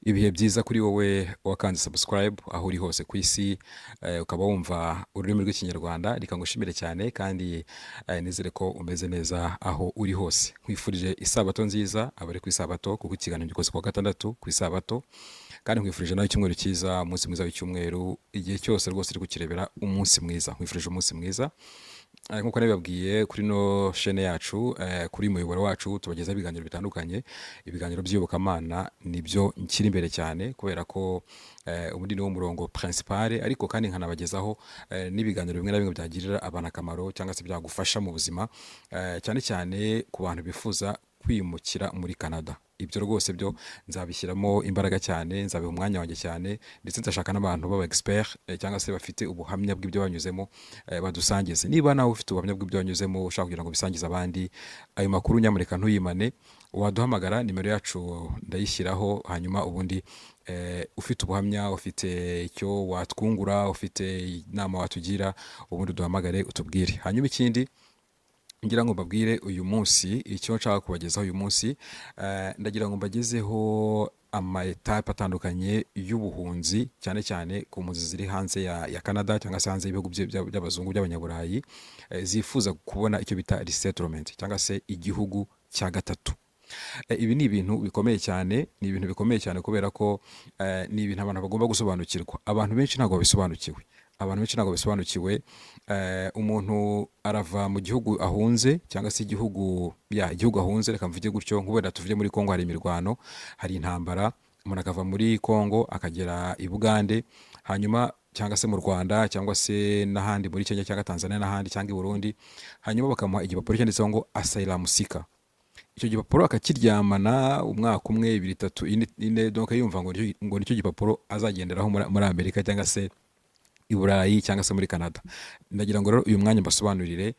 Ibihe byiza kuri wowe wakanze subscribe aho uri hose ku isi, ukaba wumva ururimi rw'Ikinyarwanda. Reka ngushimire cyane kandi nizere ko umeze neza aho uri hose. Nkwifurije isabato nziza abari ku isabato, kuko ikiganiro gikoze kuwa gatandatu ku isabato. Kandi nkwifurije nawe icyumweru cyiza, umunsi mwiza w'icyumweru. Igihe cyose rwose uri kukirebera, umunsi mwiza, nkwifurije umunsi mwiza. Nk'uko nabibabwiye, kuri ino chaîne yacu, kuri muyoboro wacu, tubagezaho ibiganiro bitandukanye. Ibiganiro by'iyobokamana nibyo nshyira imbere cyane, kubera ko ubundi niwo murongo principal, ariko kandi nkanabagezaho n'ibiganiro bimwe na bimwe byagirira abantu akamaro cyangwa se byagufasha mu buzima, cyane cyane ku bantu bifuza kwimukira muri Canada. Ibyo rwose byo nzabishyiramo imbaraga cyane, nzabiha umwanya wanjye cyane, ndetse nzashaka n'abantu b'aba expert cyangwa se bafite ubuhamya bw'ibyo banyuzemo, badusangize. Niba nawe ufite ubuhamya bw'ibyo wanyuzemo, ushaka kugira ngo bisangize abandi ayo makuru, nyamuneka ntuyimane, waduhamagara. Nimero yacu ndayishyiraho. Hanyuma ubundi ufite ubuhamya, ufite icyo watwungura, ufite inama watugira, ubundi uduhamagare utubwire. Hanyuma ikindi ngira ngo mbabwire uyu munsi, icyo nshaka kubagezaho uyu munsi, ndagira ngo mbagezeho ama étapes atandukanye y'ubuhunzi, cyane cyane ku mpunzi ziri hanze ya Canada cyangwa se hanze y'ibihugu by'abazungu, by'abanyaburayi, zifuza kubona icyo bita resettlement cyangwa se igihugu cya gatatu. Ibi ni ibintu bikomeye cyane, ni ibintu bikomeye cyane, kubera ko ni ibintu abantu bagomba gusobanukirwa. Abantu benshi ntabwo babisobanukiwe, abantu benshi ntabwo babisobanukiwe. Umuntu arava mu gihugu ahunze cyangwa se igihugu, ya, igihugu ahunze, reka mvuge gutyo. Nk'ubu tuvuge muri Kongo hari imirwano, hari intambara, umuntu akava muri Kongo akagera i Bugande, hanyuma cyangwa se mu Rwanda, cyangwa se n'ahandi muri Kenya cyangwa Tanzania n'ahandi, cyangwa i Burundi, hanyuma bakamuha igipapuro cyanditseho ngo asylum seeker. Icyo gipapuro akakiryamana umwaka umwe, 2, 3, 4, donc yumva ngo nicyo gipapuro azagenderaho muri Amerika cyangwa se i Burayi cyangwa se muri Canada. Ndagira ngo rero uyu mwanya mbasobanurire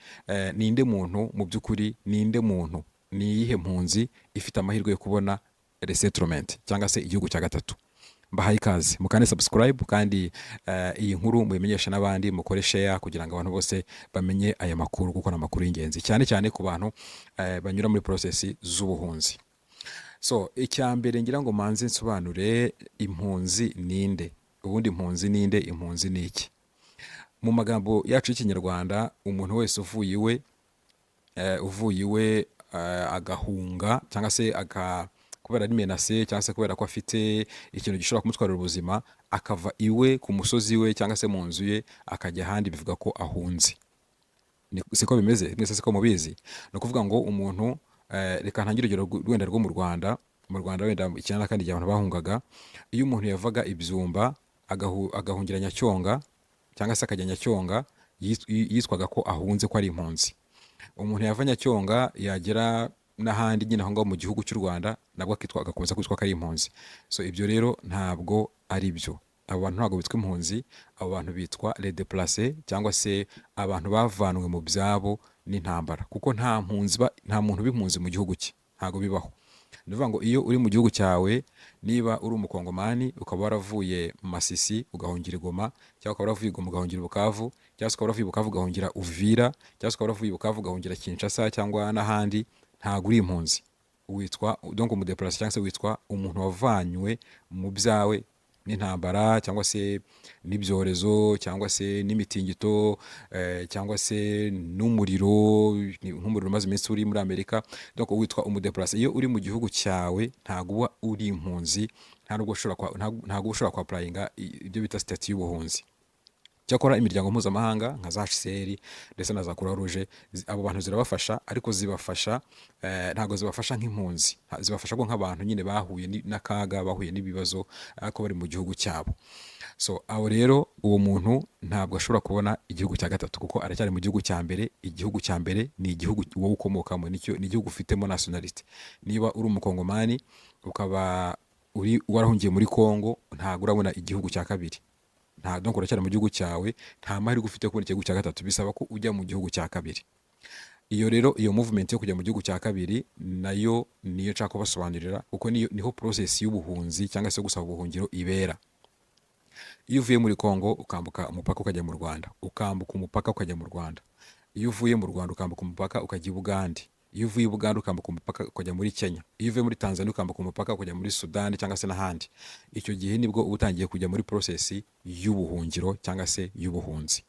ninde muntu mu by'ukuri, ninde muntu, ni iyihe mpunzi ifite amahirwe yo kubona resettlement cyangwa se igihugu cya gatatu. Mbahaye ikaze, mukande subscribe, kandi iyi nkuru muyimenyeshe n'abandi, mukore share kugira ngo abantu bose bamenye aya makuru, kuko ni amakuru y'ingenzi cyane cyane ku bantu banyura muri process z'ubuhunzi. So icya mbere ngira ngo manze nsobanure, impunzi ninde? Ubundi impunzi ninde? Impunzi ni iki? Mu magambo yacu y'Ikinyarwanda, umuntu wese uvuye iwe, agahunga cyangwa se kubera ari menacé, cyangwa se kubera ko afite ikintu gishobora kumutwarira ubuzima, akava iwe ku musozi we cyangwa se mu nzu ye akajya ahandi, bivuga ko ahunze. Siko bimeze? Mwese siko mubizi? Ni ukuvuga ngo umuntu, reka ntangire urugero wenda rwo mu Rwanda. Mu Rwanda wenda 94, igihe abantu bahungaga, iyo umuntu yavaga i Byumba agahungira Nyacyonga cyangwa se akajya Nyacyonga, yitwaga ko ahunze, ko ari impunzi. Umuntu yava Nyacyonga yagera n'ahandi nyine aho ngaho mu gihugu cy'u Rwanda, nabwo akitwa, agakomeza kwitwa ko ari impunzi. So ibyo rero ntabwo ari byo. Abo bantu ntabwo bitwa impunzi, abo bantu bitwa les déplacés cyangwa se abantu bavanwe mu byabo n'intambara, kuko nta mpunzi nta muntu uba impunzi mu gihugu cye, ntabwo bibaho. Ni ukuvuga ngo iyo uri mu gihugu cyawe, niba uri Umukongomani ukaba waravuye mu Masisi ugahungira i Goma, cyangwa ukaba waravuye i Goma ugahungira i Bukavu, cyangwa se ukaba waravuye i Bukavu ugahungira Uvira, cyangwa se ukaba waravuye i Bukavu ugahungira Kinshasa cyangwa n'ahandi, ntabwo uri impunzi. Witwa donc umu déplacé, cyangwa se witwa umuntu wavanywe mu byawe n'intambara, cyangwa se n'ibyorezo, cyangwa se n'imitingito, cyangwa se n'umuriro, nk'umuriro umaze iminsi uri muri Amerika. Donc witwa umu déplacé. Iyo uri mu gihugu cyawe ntabwo uba uri impunzi, nta nubwo ushobora ntabwo uba ushobora kwa applyinga ibyo bita statut y'ubuhunzi. Cyakora imiryango mpuzamahanga nka za HCR ndetse na za Croix Rouge, abo bantu zirabafasha, ariko zibafasha, ntabwo zibafasha nk'impunzi. Zibafasha ko nk'abantu nyine bahuye n'akaga, bahuye n'ibibazo ariko bari mu gihugu cyabo. So aho rero uwo muntu ntabwo ashobora kubona igihugu cya gatatu, kuko aracyari mu gihugu cya mbere. Igihugu cya mbere ni igihugu wowe ukomokamo, nicyo ni igihugu ufitemo nationality. Niba uri Umukongomani ukaba uri warahungiye muri Kongo, ntabwo urabona igihugu cya kabiri, nta, donc uracyari mu gihugu cyawe, nta mahirwe ufite kubona igihugu cya gatatu, bisaba ko ujya mu gihugu cya kabiri. Iyo rero, iyo movement yo kujya mu gihugu cya kabiri nayo niyo nshaka kubasobanurira, kuko niyo niho process y'ubuhunzi cyangwa se gusaba ubuhungiro ibera. Iyo uvuye muri Kongo ukambuka umupaka ukajya mu Rwanda, ukambuka umupaka ukajya mu Rwanda, iyo uvuye mu Rwanda ukambuka umupaka ukajya i Bugande. Iyo uvuye i Buganda ukambuka umupaka ukajya muri Kenya, iyo uvuye muri Tanzania ukambuka umupaka ukajya muri Sudani cyangwa se n'ahandi, icyo gihe nibwo uba utangiye kujya muri process y'ubuhungiro cyangwa se y'ubuhunzi.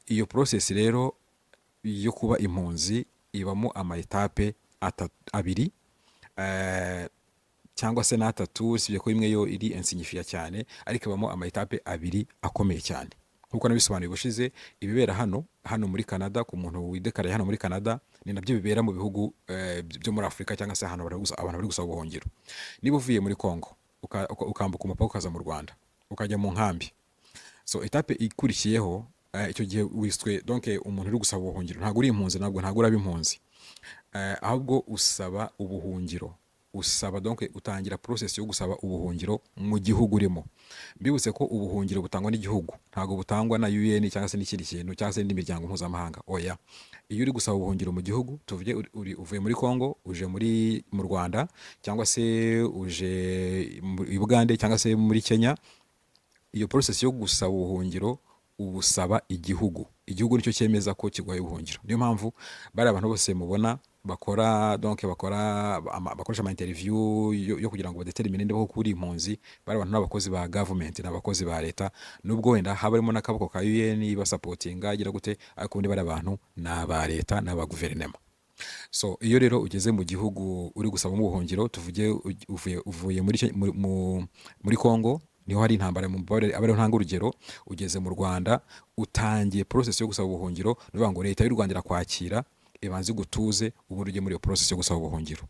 Iyo process rero yo kuba impunzi ibamo ama étapes abiri cyangwa se n'atatu, usibye ko imwe yo iri insignifiant cyane, ariko ibamo ama étapes abiri akomeye cyane. Nk'uko nabisobanuye ubushize, ibibera hano muri Canada ku muntu widekaraye hano muri Canada ni nabyo bibera mu bihugu byo muri Afurika cyangwa se ahantu abantu bari gusaba ubuhungiro. Niba uvuye muri Congo ukambuka umupaka ukaza mu Rwanda, ukajya mu nkambi, so étape ikurikiyeho, icyo gihe wiswe donc umuntu uri gusaba ubuhungiro. Ntabwo uri impunzi, ntabwo uraba impunzi, ahubwo usaba ubuhungiro. Usaba, donc utangira process yo gusaba ubuhungiro mu gihugu urimo. Mbibutse ko ubuhungiro butangwa n'igihugu, ntabwo butangwa na UN cyangwa se n'ikindi kintu cyangwa se n'indi miryango mpuzamahanga, oya. Iyo uri gusaba ubuhungiro mu gihugu, tuvuge uvuye muri Congo uje mu Rwanda, cyangwa se uje i Bugande cyangwa se muri Kenya, iyo process yo gusaba ubuhungiro ubusaba igihugu. Igihugu nicyo cyemeza ko kiguhaye ubuhungiro. Niyo mpamvu bari abantu bose mubona bakora, donc bakoresha ama interview yo kugira ngo badetermine niba koko uri impunzi, bari abantu n'abakozi ba government, n'abakozi ba leta, nubwo wenda haba harimo n'akaboko ka UN basupportinga igira gute, ariko ubundi bari abantu ni aba leta, ni aba guverinoma. So iyo rero ugeze mu gihugu uri gusaba ubuhungiro, tuvuge uvuye muri Congo, niho hari intambara, mu mbabarire abe ariho ntanga urugero, ugeze mu Rwanda, utangiye process yo gusaba ubuhungiro, ni ukuvuga ngo leta y'u Rwanda irakwakira, ibanze igutuze, ubundi ujye muri iyo process yo gusaba ubuhungiro.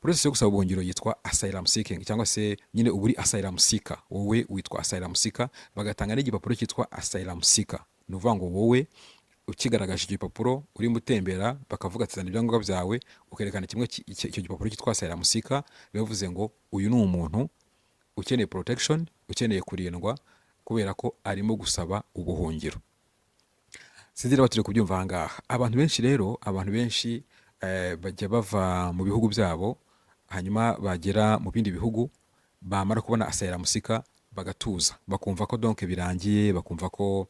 Process yo gusaba ubuhungiro yitwa asylum seeking, cyangwa se nyine uba uri asylum seeker, wowe witwa asylum seeker, bagatanga n'igipapuro cyitwa asylum seeker. Ni ukuvuga ngo wowe ukigaragaje icyo gipapuro urimo utembera, bakavuga ati: "Zana ibyangombwa byawe", ukerekana kimwe icyo gipapuro cyitwa asylum seeker, bivuze ngo uyu ni umuntu ukeneye protection, ukeneye kurindwa kubera ko arimo gusaba ubuhungiro. Sinzi niba turi kubyumva aha ngaha. Abantu benshi rero, abantu benshi bajya bava mu bihugu byabo, hanyuma bagera mu bindi bihugu, bamara kubona asylum seeker bagatuza, bakumva ko donc birangiye, bakumva ko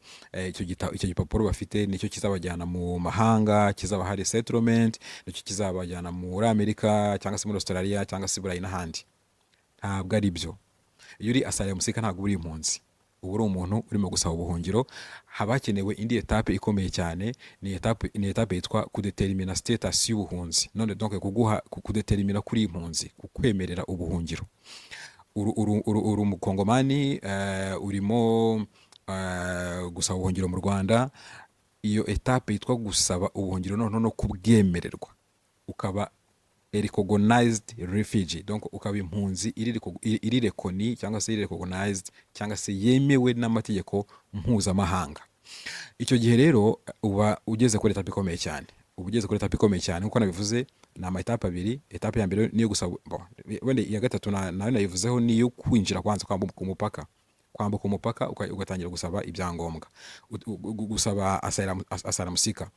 icyo gipapuro bafite nicyo kizabajyana mu mahanga, kizabaha resettlement, nicyo kizabajyana muri Amerika cyangwa se muri Australia cyangwa se Burayi n'ahandi. Ntabwo ari byo. Iyo uri asylum seeker ntabwo uri impunzi, uba uri umuntu urimo gusaba ubuhungiro. Haba hakenewe indi étape ikomeye cyane, ni étape yitwa kudetermina status y'ubuhunzi. None donc kuguha kudetermina kuri impunzi, kukwemerera ubuhungiro. Uri umukongomani, urimo gusaba ubuhungiro mu Rwanda, iyo étape yitwa gusaba ubuhungiro noneho no kubwemererwa, ukaba a recognized refugee, donc ukaba impunzi iri reconnue cyangwa se iri recognized cyangwa se yemewe n'amategeko mpuzamahanga. Icyo gihe rero uba ugeze kuri étape ikomeye cyane, uba ugeze kuri étape ikomeye cyane. Nkuko nabivuze, ni ama étapes abiri. Étape ya mbere niyo gusaba, bon, wenda iya gatatu nayo nayivuzeho, niyo kwinjira kwanza, kwambuka umupaka, ugatangira gusaba ibyangombwa, gusaba asylum seeker.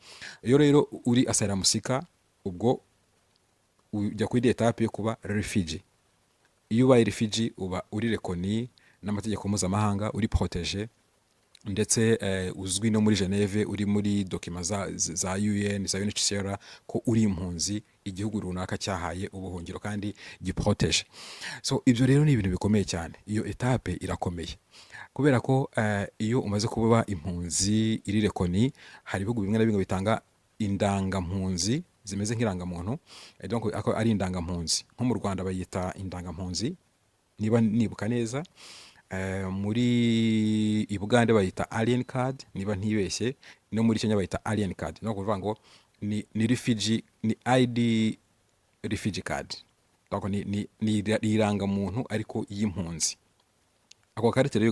Iyo rero uri asylum seeker, ubwo ujya kuri étape yo kuba refugee. Iyo ubaye refugee uba uri reconnu n'amategeko mpuzamahanga, uri protégé, ndetse uzwi no muri Geneve, uri muri documents za UN, za UNHCR, ko uri impunzi igihugu runaka cyahaye ubuhungiro kandi giprotège. So ibyo rero ni ibintu bikomeye cyane. Iyo étape irakomeye kubera ko iyo umaze kuba impunzi iri reconnue, hari ibihugu bimwe na bimwe bitanga indangampunzi zimeze nk'irangamuntu, donc ako ari indangampunzi. Nko mu Rwanda bayita indangampunzi niba nibuka neza, muri i Bugande bayita alien card niba ntibeshye, no muri Kenya bayita alien card. No kuvuga ngo ni refugee, ni ID refugee card, donc ni irangamuntu ariko y'impunzi. Ako karite rero iyo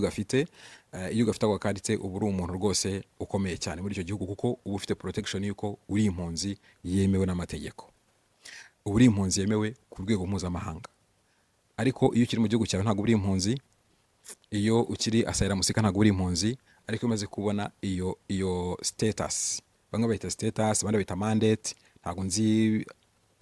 ugafite ako karite, uba uri umuntu rwose ukomeye cyane muri icyo gihugu, kuko uba ufite protection y'uko uri impunzi yemewe n'amategeko, uba uri impunzi yemewe ku rwego mpuzamahanga. Ariko iyo ukiri mu gihugu cyawe ntabwo uri impunzi. Iyo ukiri asylum seeker ntabwo uri impunzi. Ariko iyo umaze kubona iyo status, bamwe bayita status, abandi bayita mandate, ntabwo nzi,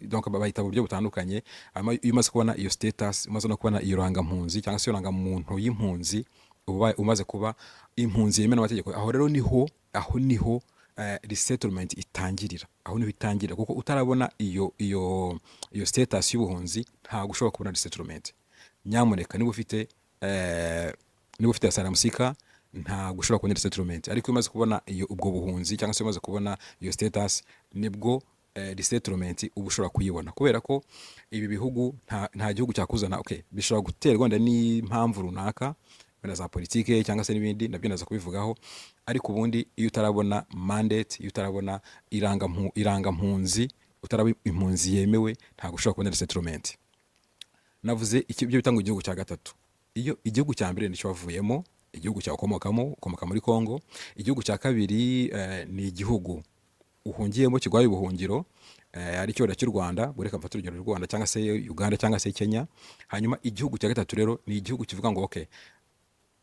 donc bayita mu buryo butandukanye. Hanyuma iyo umaze kubona iyo status, umaze no kubona iyo rangampunzi cyangwa se iyo rangamuntu y'impunzi, uba umaze kuba impunzi yemewe n'amategeko. Aho rero niho, aho niho resettlement itangirira. Aho niho itangirira, kuko utarabona iyo status y'ubuhunzi ntabwo ushobora kubona resettlement. Nyamuneka, niba ufite asylum seeker, ntabwo ushobora kubona resettlement. Ariko iyo umaze kubona iyo ubwo buhunzi cyangwa se umaze kubona iyo status, nibwo resettlement uba ushobora kuyibona, kubera ko ibi bihugu nta gihugu cyakuzana. Okay, bishobora guterwa wenda n'impamvu runaka, wenda za politike cyangwa se n'ibindi, nabyo ndaza kubivugaho. Ariko ubundi iyo utarabona mandate, iyo utarabona irangampunzi, utaraba impunzi yemewe, ntabwo ushobora kubona resettlement. Navuze ibyo bita ngo igihugu cya gatatu. Iyo igihugu cya mbere nicyo wavuyemo, igihugu cyawe ukomokamo, ukomoka muri Congo. Igihugu cya kabiri ni igihugu uhungiyemo kiguhaye ubuhungiro, ari cyo cy'u Rwanda, ubwo reka mfate urugero rw'u Rwanda cyangwa se Uganda cyangwa se Kenya. Hanyuma igihugu cya gatatu rero ni igihugu kivuga ngo: "Okay,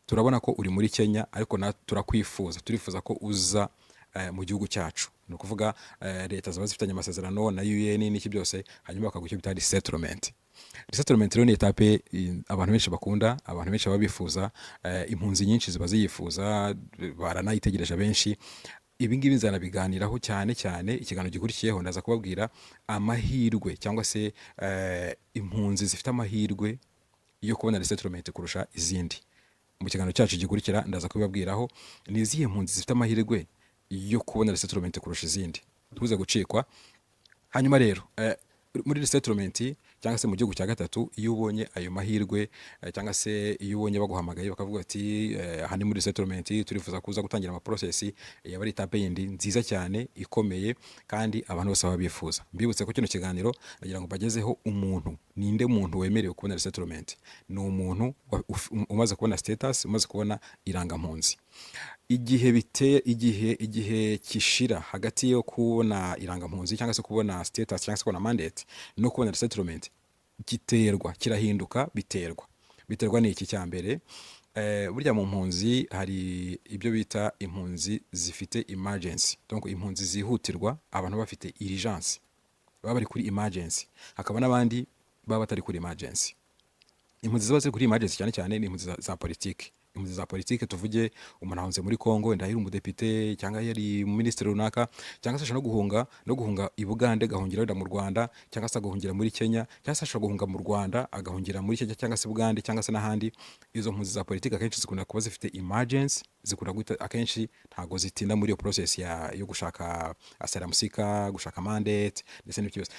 turabona ko uri muri Kenya, ariko na turakwifuza, turifuza ko uza mu gihugu cyacu." Ni ukuvuga leta ziba zifitanye amasezerano na UN n'iki byose, hanyuma bakaguha icyo bita resettlement. Resettlement rero ni étape abantu benshi bakunda, abantu benshi baba bifuza, impunzi nyinshi ziba ziyifuza, baranayitegereje benshi. Ibi ngibi nzanabiganiraho cyane cyane ikiganiro gikurikiyeho. Ndaza kubabwira amahirwe cyangwa se impunzi zifite amahirwe yo kubona resettlement kurusha izindi. Mu kiganiro cyacu gikurikira ndaza kubibabwiraho, ni izihe mpunzi zifite amahirwe yo kubona resettlement kurusha izindi. Ntuze gucikwa. Hanyuma rero muri resettlement cyangwa se mu gihugu cya gatatu, iyo ubonye ayo mahirwe cyangwa se iyo ubonye baguhamagaye bakavuga ati: "Aha ni muri resettlement, turifuza kuza gutangira ama process," yaba ari étape yindi nziza cyane ikomeye kandi abantu bose baba bifuza. Mbibutse ko kino kiganiro nagira ngo bagezeho umuntu, ninde muntu wemerewe kubona resettlement? Ni umuntu umaze kubona status, umaze kubona irangampunzi. Igihe biteye, igihe kishira hagati yo kubona irangampunzi cyangwa se kubona status cyangwa se kubona mandate no kubona resettlement giterwa, kirahinduka, biterwa n'iki? Cya mbere, burya mu mpunzi hari ibyo bita impunzi zifite emergency, donc impunzi zihutirwa, abantu bafite urgence, baba bari kuri emergency, hakaba n'abandi baba batari kuri emergency. Impunzi ziba ziri kuri emergency cyane cyane ni impunzi za politike. Impunzi za politike, tuvuge umuntu ahunze muri Congo, wenda yari umudepite cyangwa yari minisitiri runaka, cyangwa se ashobora no guhunga i Bugande agahungira wenda mu Rwanda, cyangwa se agahungira muri Kenya, cyangwa se ashobora guhunga mu Rwanda agahungira muri Kenya cyangwa se Bugande cyangwa se n'ahandi. Izo mpunzi za politike akenshi zikunda kuba zifite emergency, zikunda guhita, akenshi ntabwo zitinda muri iyo process yo gushaka asylum seeker, gushaka mandate ndetse n'ibyo byose.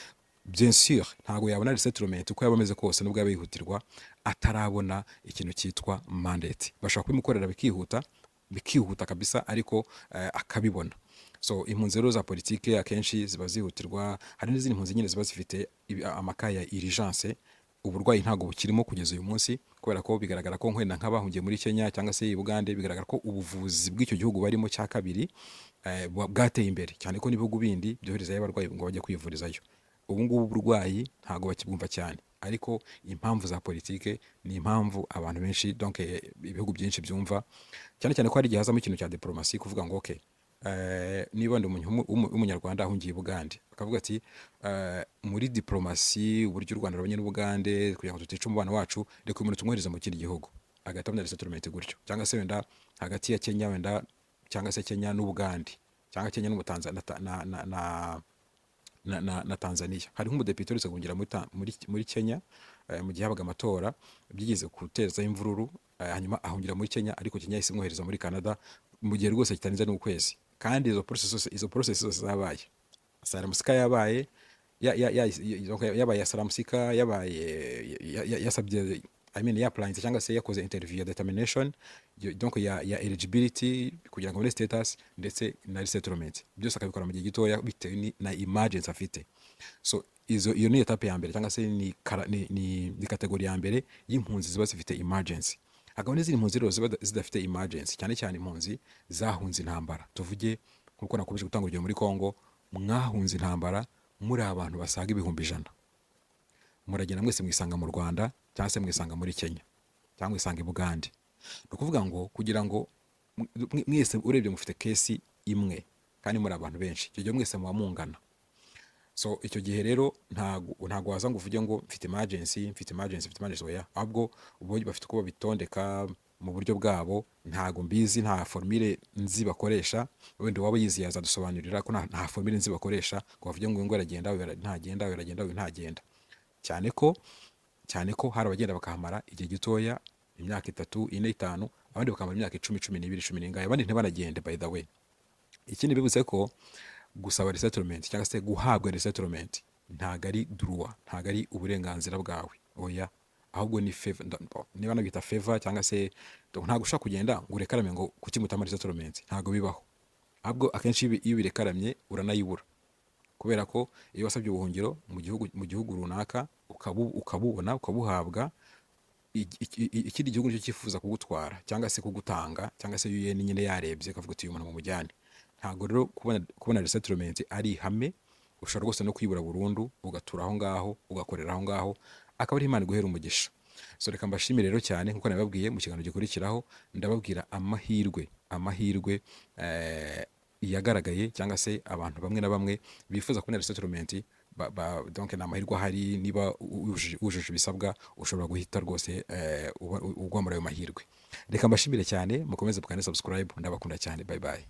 Bien sûr, ntabwo yabona resettlement uko yaba ameze kose, nubwo yaba yihutirwa, atarabona ikintu cyitwa mandate. Bashobora kubimukorera bikihuta, bikihuta kabisa, ariko akabibona. So impunzi rero za politike akenshi ziba zihutirwa. Hari n'izindi mpunzi nyine ziba zifite ama cas ya urgence. Uburwayi ntabwo bukirimo kugeza uyu munsi, kubera ko bigaragara ko wenda nk'abahungiye muri Kenya cyangwa se i Bugande, bigaragara ko ubuvuzi bw'icyo gihugu barimo cya kabiri bwateye imbere cyane, ko n'ibihugu bindi byoherezayo abarwayi ngo bajye kwivurizayo. Ubu ngubu uburwayi ntabwo bakibwumva cyane, ariko impamvu za politike ni impamvu abantu benshi, donc ibihugu byinshi byumva cyane cyane ko hari igihe hazamo ikintu cya diplomasi, kuvuga ngo: "Okay, niba ndi w'umunyarwanda ahungiye i Bugande," bakavuga ati: "Muri diplomasi, uburyo u Rwanda rubanye n'Ubugande, kugira ngo tutica umubano wacu, reka uyu muntu tumwohereze mu kindi gihugu," agahita abona resettlement gutyo. Cyangwa se wenda hagati ya Kenya wenda, cyangwa se Kenya n'Ubugande, cyangwa Kenya n'Umutanza na Tanzania. Hari nk'umudepite uherutse guhungira muri Kenya mu gihe habaga amatora, byigeze guteza imvururu, hanyuma ahungira muri Kenya, ariko Kenya yahise imwohereza muri Canada mu gihe rwose kitarenze n'ukwezi. Kandi izo process zose zabaye, asylum seeker yabaye donc yabaye asylum seeker, yabaye yasabye, I mean, ya-applyinze cyangwa se yakoze interview ya determination, donc ya eligibility kugira ngo abone status ndetse na resettlement, byose akabikora mu gihe gitoya bitewe na emergency afite. So iyo ni étape ya mbere cyangwa se ni catégorie ya mbere y'impunzi ziba zifite emergency. Hakaba n'izindi mpunzi rero ziba zidafite emergency, cyane cyane impunzi zahunze intambara. Tuvuge nkuko nakomeje gutanga urugero muri Congo, mwahunze intambara muri abantu basaga 100,000, muragenda mwese mwisanga mu Rwanda cyangwa se mwisanga muri Kenya cyangwa mwisanga i Bugande. Ni ukuvuga ngo kugira ngo mwese urebye mufite case imwe kandi muri abantu benshi, icyo gihe mwese muba mungana. So icyo gihe rero ntago waza ngo uvuge ngo mfite emergency, mfite emergency, mfite emergency. Oya, ahubwo ubu bafite uko babitondeka. Mu buryo bwabo ntago mbizi, nta formule nzi bakoresha. Wenda uwaba yizi yazadusobanurira ko nta formule nzi bakoresha ngo bavuge ngo uyu nguyu aragenda, uyu ntagenda, uyu aragenda, uyu ntagenda. Cyane ko hari abagenda bakahamara igihe gitoya, imyaka 3, 4, 5, abandi bakamara imyaka 10, 12, cumi n'ingahe, abandi ntibanagende, by the way. Ikindi bibutse ko gusaba resettlement cyangwa se guhabwa resettlement ntago ari droit, ntago ari uburenganzira bwawe, oya, ahubwo ni favor. Niba nabita favor cyangwa se, donc ntabwo ushobora kugenda ngo urekarame ngo kuki mutama resettlement, ntabwo bibaho. Ahubwo akenshi iyo ubirekaramye uranayibura, kubera ko iyo wasabye ubuhungiro mu gihugu runaka, ukabubona, ukabuhabwa, ikindi gihugu nicyo cyifuza kugutwara cyangwa se kugutanga, cyangwa se UN nyine yarebye ikavuga ati: "Uyu muntu mumujyane." Ntabwo rero kubona resettlement ari ihame. Ushobora rwose no kwibura burundu, ugatura aho ngaho, ugakorera aho ngaho, akaba ari Imana iguhera umugisha. So reka mbashimire rero cyane. Nkuko nabibabwiye, mu kiganiro gikurikiraho ndababwira amahirwe yagaragaye, cyangwa se abantu bamwe na bamwe bifuza kubona resettlement. Donc ni amahirwe ahari. Niba wujuje ibisabwa, ushobora guhita rwose ugwa muri ayo mahirwe. Reka mbashimire cyane, mukomeze mukande subscribe. Ndabakunda cyane, bye bye.